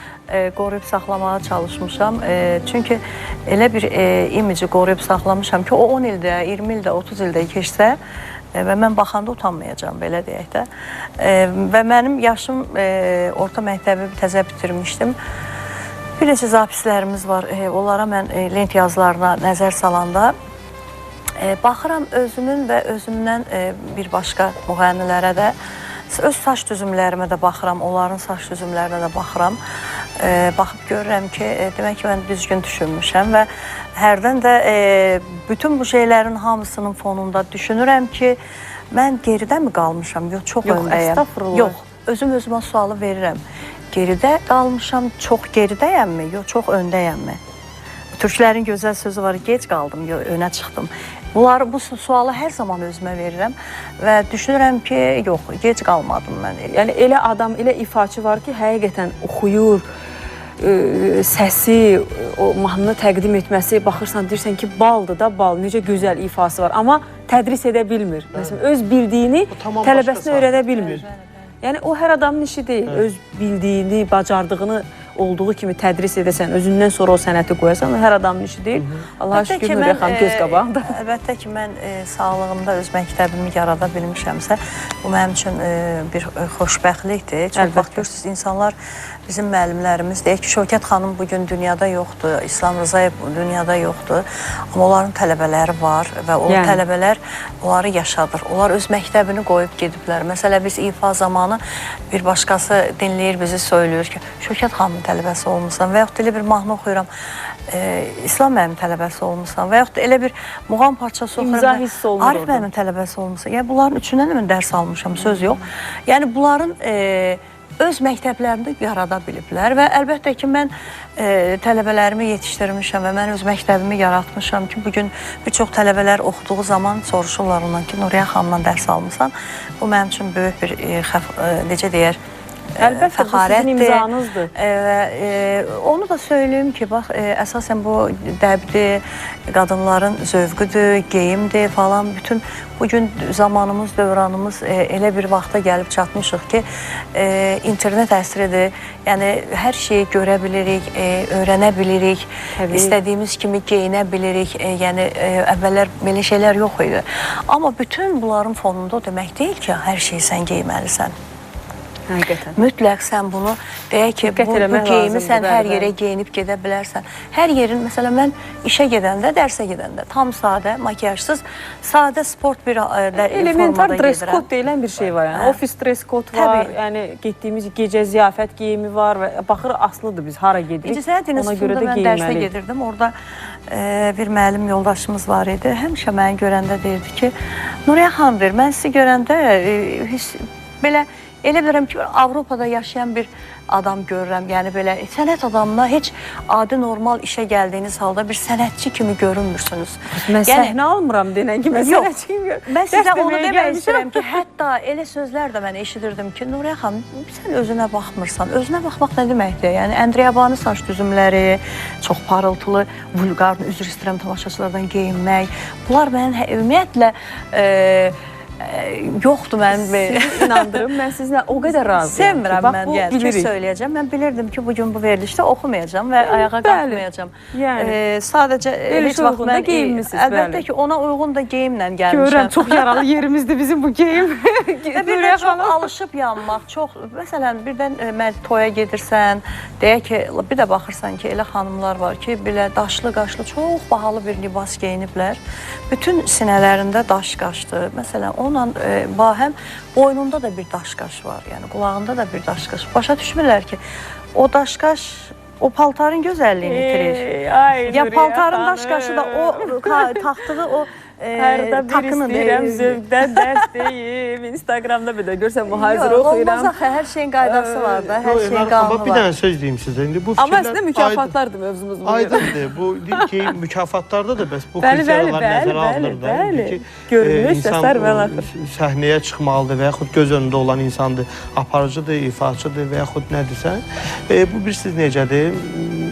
qoruyub saxlamağa çalışmışam. Çünki elə bir imici qoruyub saxlamışam ki, o 10 ildə, 20 ildə, 30 ildə keçsə və mən baxanda utanmayacağam, belə deyək də. Və mənim yaşım orta məktəbi təzə bitirmişdim. Bir neçə zapislərimiz var. Onlara mən lent yazılarına nəzər salanda baxıram özümün və özümdən bir başqa müğənnilərə də, öz saç düzümlərimə də baxıram, onların saç düzümlərinə də baxıram. Baxıb görürəm ki, demək ki, mən düzgün düşünmüşəm və hərdən də bütün bu şeylərin hamısının fonunda düşünürəm ki, mən geridə mi qalmışam, yox, çox Yox, öndəyəm. Estağfurullah. Yox, özüm özümə sualı verirəm. Geridə qalmışam, çox geridəyəmmi, yox, çox öndəyəmmi? Türklərin gözəl sözü var, gec qaldım, yox, önə çıxdım. Bu sualı hər zaman özümə verirəm və düşünürəm ki, yox, gec qalmadım mən. Yəni elə adam, elə ifaçı var ki, həqiqətən oxuyur, səsi, o mahnını təqdim etməsi, baxırsan, deyirsən ki, baldır da bal, necə gözəl ifası var, amma tədris edə bilmir. Məsələn, öz bildiyini tələbəsinə öyrədə bilmir. Yəni o hər adamın işi deyil. Öz bildiyini, bacardığını olduğu kimi tədris edəsən, özündən sonra o sənəti qoyasan, o hər adamın işi deyil. Allaha Əlbəttə şükür ki, Nuriyə mən, xanım göz qabağında. Əlbəttə ki, mən sağlığımda öz məktəbimi yarada bilmişəmsə, bu mənim üçün bir xoşbəxtlikdir. Çox Əlbəttə. vaxt görürsünüz, insanlar, bizim müəllimlərimiz, deyək ki, Şövkət xanım bugün dünyada yoxdur, İslam Rzayev dünyada yoxdur, amma onların tələbələri var və o Yəni. tələbələr onları yaşadır. Onlar öz məktəbini qoyub gediblər. Məsələ biz ifa zamanı bir başqası dinləyir, bizi söylüyor ki, Şövkət xanımın tələbəsi olmusan və yaxud da elə bir mahnı oxuyuram, İslam müəllimin tələbəsi olmusan və yaxud da elə bir muğam parçası oxuyuram. İmza hiss olunur Arif orada. müəllimin tələbəsi olmusan. Yəni bunların üçündən də mən dərs almışam, söz yox. Yəni bunların öz məktəblərində yarada biliblər və əlbəttə ki, mən tələbələrimi yetişdirmişəm və mən öz məktəbimi yaratmışam ki, bugün bir çox tələbələr oxuduğu zaman soruşurlar ondan ki, Nuriyə xanımdan dərs almısan. Bu mənim üçün böyük bir necə deyər, Əlbəttə, bu sizin fəxarətdir. imzanızdır. Onu da söyləyim ki, bax, əsasən bu dəbdir, qadınların zövqüdür, geyimdir falan. Bütün bugün zamanımız, dövranımız elə bir vaxta gəlib çatmışıq ki, internet əsridir. Yəni hər şeyi görə bilirik, öyrənə bilirik, Təbii. istədiyimiz kimi geyinə bilirik. Yəni əvvəllər belə şeylər yox idi. Amma bütün bunların fonunda o demək deyil ki, hər şeyi sən geyməlisən. Həqiqətən. Mütləq sən bunu deyək ki, Diqqət bu eləmək geyimi lazımdır, sən hər bəli, yerə bəli. geyinib gedə bilərsən. Hər yerin, məsələn, mən işə gedəndə, dərsə gedəndə tam sadə, makiyajsız, sadə sport bir Elementar formada dress gedirəm. code deyilən bir şey var. Yəni ofis dress code var, Təbii. yəni getdiyimiz gecə ziyafət geyimi var və baxır asılıdır biz hara gedirik. İncəsənət Ona görə İnstitutunda də mən dərsə geyinməliyik. gedirdim. Orada bir müəllim yoldaşımız var idi. Həmişə məni görəndə deyirdi ki, Nuriyə xanım deyir, mən sizi görəndə hiss, belə elə bilirəm ki, Avropada yaşayan bir adam görürəm. Yəni belə sənət adamına heç adi normal işə gəldiyiniz halda bir sənətçi kimi görünmürsünüz. Mən Yəni- səhnə almıram denən ki, mən Yox, sənətçi kimi. Mən sizə Dərs onu deməyə demək gəlmişəm. istəyirəm ki, hətta elə sözlər də mən eşidirdim ki, Nuriyə xanım, sən özünə baxmırsan. Özünə baxmaq nə deməkdir? Yəni Əndriyabani saç düzümləri, çox parıltılı, vulqar, üzr istəyirəm tamaşaçılardan geyinmək. Bunlar mənim ümumiyyətlə yoxdur mənim. Sizi inandırım, mən sizinlə o qədər razıyam. ki, Sevmirəm bax, mən, bu yəni ki, bilirik. söyləyəcəm. Mən bilirdim ki, bugün bu verilişdə oxumayacağam və ayağa bəli. qalxmayacağam. Yəni. Sadəcə Verilişə heç vaxt uyğun da mən geyinmisiniz, Əlbəttə bəli. ki, ona uyğun da geyimlə gəlmişəm. Görürəm, çox yaralı yerimizdir bizim bu geyim. Və bir də çox alışıb yanmaq, çox məsələn birdən mən toya gedirsən, deyək ki, bir də baxırsan ki, elə xanımlar var ki, belə daşlı qaşlı çox bahalı bir libas geyiniblər. Bütün sinələrində daş qaşdı. Məsələn, onunla bahəm boynunda da bir daş qaş var, yəni qulağında da bir daş qaş. Başa düşmürlər ki, o daş qaş o paltarın gözəlliyini itirir. Ey, ay, Ya Nuriyə paltarın daş qaşı da o xanım. taxtığı o Hərdə bir takının istəyirəm zövqdən dərs deyim. Instagramda bir də görsən bu hazır Yox, oxuyuram. olmaz axı, hər şeyin qaydası var da, hər Yox, şeyin Elnarə xanım, qanunu bax, bir var. dənə söz deyim sizə. İndi bu Amma fikirlər əslində mükafatlardır mövzumuz bugün. Aydındır. Bu ki, mükafatlarda da bəs bu Bəli, bəli, kriteriyalar bəli, nəzərə bəli, alınır da. bəli. İndi ki, Görünüş, insan səslər və o ilaxır. səhnəyə çıxmalıdır və yaxud göz önündə olan insandır, aparıcıdır, ifaçıdır və yaxud nədirsə. Bu bilirsiniz necədir?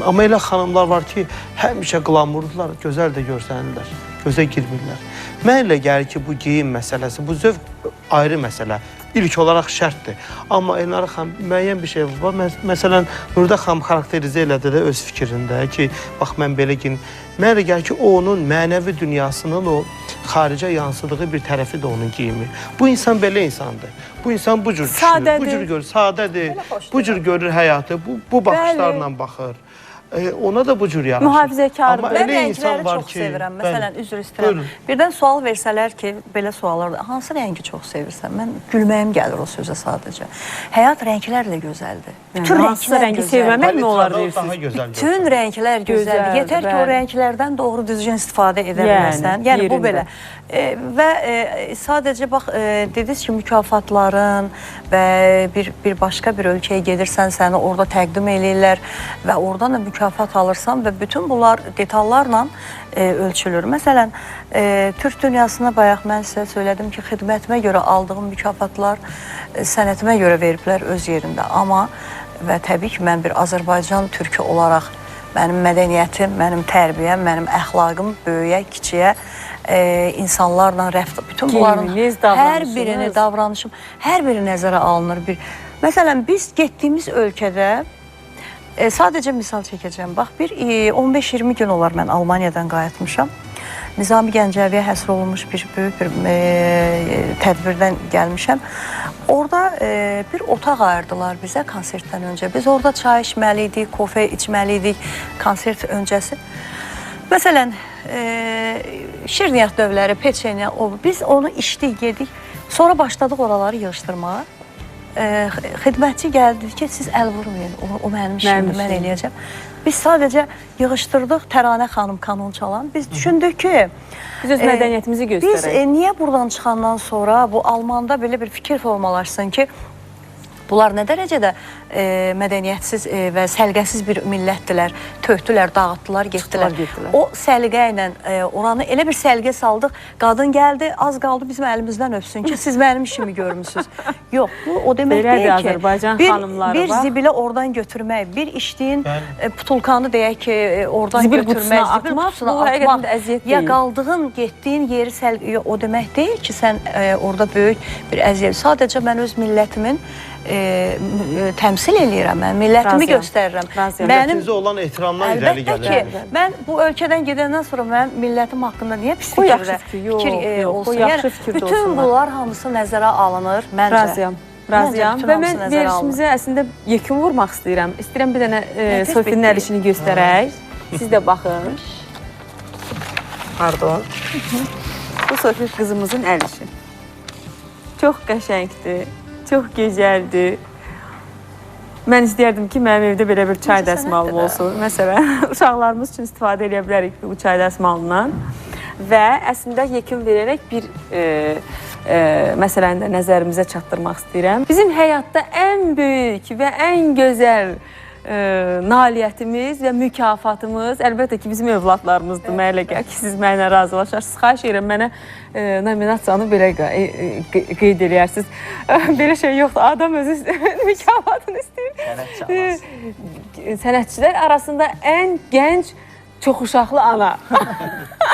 Amma elə xanımlar var ki, həmişə qlamurdular, gözəl də görsənirlər, gözə girmirlər. Mən elə gəlir ki, bu geyim məsələsi, bu zövq ayrı məsələ. İlk olaraq şərtdir. Amma Elnarə xanım müəyyən bir şey var. Məsələn, Nurdə xanım xarakterizə elədi də öz fikrində ki, bax mən belə geyin. Mənə elə gəlir ki, o onun mənəvi dünyasının o xaricə yansıdığı bir tərəfi də onun geyimi. Bu insan belə insandır. Bu insan bu cür düşünür, bu cür görür, sadədir. Bu cür görür həyatı, bu baxışlarla baxır. Ona da bu cür yanaşır. Mühafizəkardır. Amma Mən elə insan rəngləri var çox ki, sevirəm. bəli. Məsələn, üzr istəyirəm. Buyurun. Birdən sual versələr ki, belə suallar, hansı rəngi çox sevirsən? Mən gülməyim gəlir o sözə sadəcə. Həyat rənglərlə gözəldir. Bütün hansısa rənglər rəngi gözəldir. sevməmək mi olar Palitra deyirsiniz? Daha gözəl Bütün rənglər gözəldir. Gözəldir, Yetər ki, o bəli. rənglərdən doğru düzgün istifadə edə biləsən. Yəni, Yəni bu yerində. belə. Və sadəcə bax dediniz ki, mükafatların və bir başqa bir ölkəyə gedirsən, səni orada təqdim eləyirlər və oradan da mükafat alırsan və bütün bunlar detallarla ölçülür. Məsələn, Türk dünyasına bayaq mən sizə söylədim ki, xidmətimə görə aldığım mükafatlar sənətimə görə veriblər öz yerində. Amma və təbii ki, mən bir Azərbaycan türkü olaraq Mənim mədəniyyətim, mənim tərbiyəm, mənim əxlaqım böyüyə, kiçiyə, insanlarla rəftar, bütün bunların Geyiminiz, hər davranışınız. birini, davranışım, hər biri nəzərə alınır bir. Məsələn, biz getdiyimiz ölkədə sadəcə misal çəkəcəm. Bax, bir 15-20 gün olar mən Almaniyadan qayıtmışam. Nizami Gəncəviyə həsr olunmuş bir böyük bir tədbirdən gəlmişəm. Orada bir otaq ayırdılar bizə konsertdən öncə. Biz orada çay içməli idik, kofe içməli idik konsert öncəsi. Məsələn, şirniyyat dövləri, peçenya, o, biz onu içdik, yedik. Sonra başladıq oraları yığışdırmağa. Xidmətçi gəldi dedi ki, siz əl vurmayın, o mənim işimdir, mən eləyəcəm. Biz sadəcə yığışdırdıq, Təranə xanım kanon çalan. Biz düşündük ki, Biz öz mədəniyyətimizi biz göstərək. niyə buradan çıxandan sonra bu Almanda belə bir fikir formalaşsın ki, bunlar nə dərəcədə mədəniyyətsiz və səliqəsiz bir millətdilər, tökdülər, dağıtdılar, getdilər. Getdilər. O səliqə ilə oranı elə bir səliqə saldıq, qadın gəldi, az qaldı bizim əlimizdən öpsün ki, siz mənim işimi görmüsünüz. Yox, bu o demək Belədir deyil ki, Azərbaycan bir, xanımları, bir bax. zibili oradan götürmək, bir içdiyin putulkanı deyək ki, oradan Zibil götürmək, qutusuna zibil atmaq, qutusuna bu həqiqətən atmaq, də əziyyət ya deyil. qaldığın, getdiyin yeri səliqə, o demək deyil ki, sən orada böyük bir əziyyət. Sadəcə mən öz millətimin təmsil eləyirəm, mən millətimi Razıyam. göstərirəm. Razıyam. Mənim Millətinizə olan ehtiramdan irəli Əlbəttə gəlir. ki, mən bu ölkədən gedəndən sonra mənim millətim haqqında niyə pis Qoy yaxşı fikirdə fikir, yox, fikir yox, olsun? qoy yaxşı Yəni, fikirdə bütün olsunlar. bunlar hamısı nəzərə alınır məncə. Razıyam. Razıyam. Məncə bütün Və hamısı mən nəzərə alınır. verilişimizə əslində yekun vurmaq istəyirəm. İstəyirəm bir dənə Nəfis Sofinin bitdi. əl işini göstərək. Siz də baxın. Pardon. Bu Sofi qızımızın əl işi. Çox qəşəngdir, çox gözəldir. Mən istəyərdim ki, mənim evdə belə bir çay Necə dəsmalım sənətdir də. olsun. Məsələn, uşaqlarımız üçün istifadə edə bilərik bu çay dəsmalından. Və əslində yekun verərək bir məsələni də nəzərimizə çatdırmaq istəyirəm. Bizim həyatda ən böyük və ən gözəl nailiyyətimiz və mükafatımız əlbəttə ki, bizim övladlarımızdır. Mənə elə gəlir ki, siz mənimlə razılaşarsınız. Xahiş edirəm mənə nominasiyanı belə qeyd eləyərsiniz. Belə şey yoxdur. Adam özü mükafatını istəyir. Sənətçi anası. Sənətçilər arasında ən gənc çox uşaqlı ana.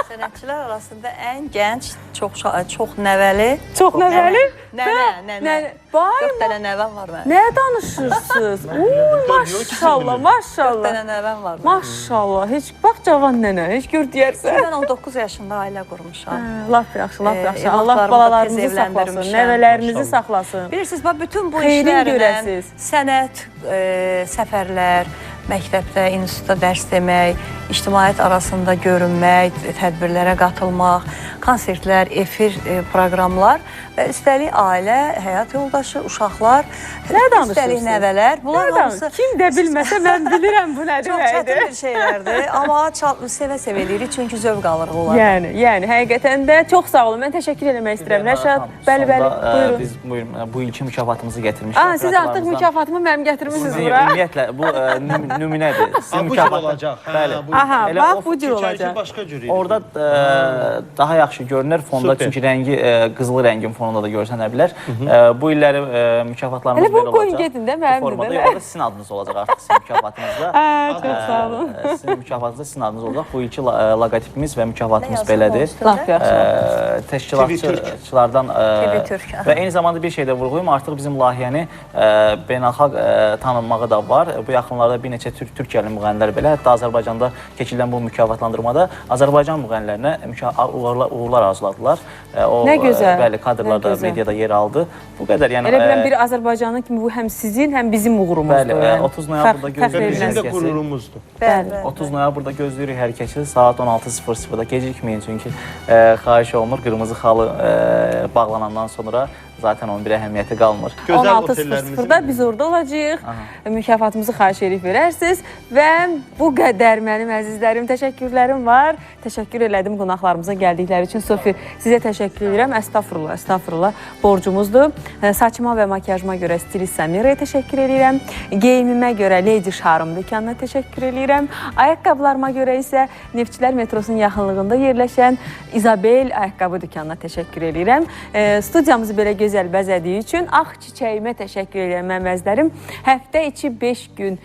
Sənətçilər arasında ən gənc, çox çox nəvəli. Çox nəvəli? Nənə, nənə. Nənə. Vay, 4 dənə nəvəm var mənim. Nə danışırsınız? Uy, maşallah, 4 maşallah. dənə nəvəm var mənim. Maşallah, heç bax cavan nənə, heç gör deyərsən. Mən 19 yaşında ailə qurmuşam. Lap yaxşı, lap yaxşı. Allah Evladlarımı da balalarımızı tez saxlasın, evləndirmişəm. nəvələrinizi saxlasın. Bilirsiniz, bax bütün bu Xeyrin işlərlə görəsiz. sənət, səfərlər, məktəbdə, institutda dərs demək, ictimaiyyət arasında görünmək, tədbirlərə qatılmaq, konsertlər, efir proqramlar və üstəlik ailə, həyat yoldaşı, uşaqlar, Nə danışırsınız? üstəlik nəvələr. Bunlar Nə danış- hamısı Kim də bilməsə mən bilirəm bu nə çox çətin deməkdir. bir şeylərdir, amma sevə-sevə eləyirik çünki zövq alırıq onlardan. Yəni, həqiqətən də çox sağ olun. Mən təşəkkür eləmək istəyirəm. Rəşad, bəli, bəli, buyurun. Biz buyurun, bu ilki mükafatımızı gətirmişik. Aa, siz artıq mükafatımı mənim gətirmisiniz Sizin bura. ümumiyyətlə bu nümunədir. Sizin Ha, bu cür olacaq. Hə, Bəli. Aha, Elə bax o bu cür Keçənki olacaq. başqa cür idi. Orada daha yaxşı görünür fonda Super. çünki rəngi qızılı rəngin fonunda da görsənə bilər. Bu illəri mükafatlarımız Elə bunu belə qoyun olacaq. gedin də, Bu mənimdir formada. də, Yox, orada sizin adınız olacaq artıq sizin mükafatınızda. Hə, çox sağ olun. Sizin mükafatınızda sizin adınız olacaq. Bu ilki loqotipimiz və mükafatımız belədir. Lap yaxşı. Təşkilatçılardan və eyni zamanda bir şey də vurğulayım, artıq bizim layihəni beynəlxalq tanınmağı da var. Bu yaxınlarda bir neçə Türkiyəli müğənnilər belə, hətta Azərbaycanda keçirilən bu mükafatlandırmada Azərbaycan müğənnilərinə uğurlar arzuladılar. O, Nə gözəl, Bəli, kadrlar da nə gözəl. mediada yer aldı. Bu qədər, yəni Elə biləm bir Azərbaycanın kimi bu həm sizin, həm bizim uğurumuzdur. Bəli, yəni. 30 noyabrda Fəxr gözləyirik. Bizim də Hər kəsi. qürurumuzdur. Bəli, bəli. 30 noyabrda gözləyirik hər kəsi saat 16:00-da gecikməyin çünki xahiş olunur qırmızı xalı bağlanandan sonra zaten onun bir əhəmiyyəti qalmır. Gözəl 16:00-da biz orada olacağıq. Mükafatımızı xahiş edib verərsiniz və bu qədər mənim əzizlərim, təşəkkürlərim var. Təşəkkür elədim qonaqlarımıza gəldikləri üçün. Sofi, sizə təşəkkür edirəm. Əstağfurullah, əstağfurullah. Borcumuzdur. Saçıma və makiyajıma görə stilist Samira'ya təşəkkür edirəm. Geyimimə görə Lady Charm dükanına təşəkkür edirəm. Ayaqqabılarıma görə isə Neftçilər metrosunun yaxınlığında yerləşən Isabel ayaqqabı dükanına təşəkkür edirəm. Studiyamızı belə gözəl bəzədiyi üçün Ağ Çiçəyimə təşəkkür edirəm mənim əzizlərim. Həftə içi 5 gün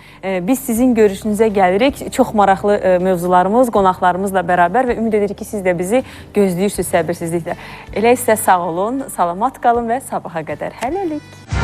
biz Biz sizin görüşünüzə gəlirik. Çox maraqlı mövzularımız, qonaqlarımızla bərabər və ümid edirik ki, siz də bizi gözləyirsiniz səbirsizliklə. Elə isə sağ olun, salamat qalın və sabaha qədər. Hələlik.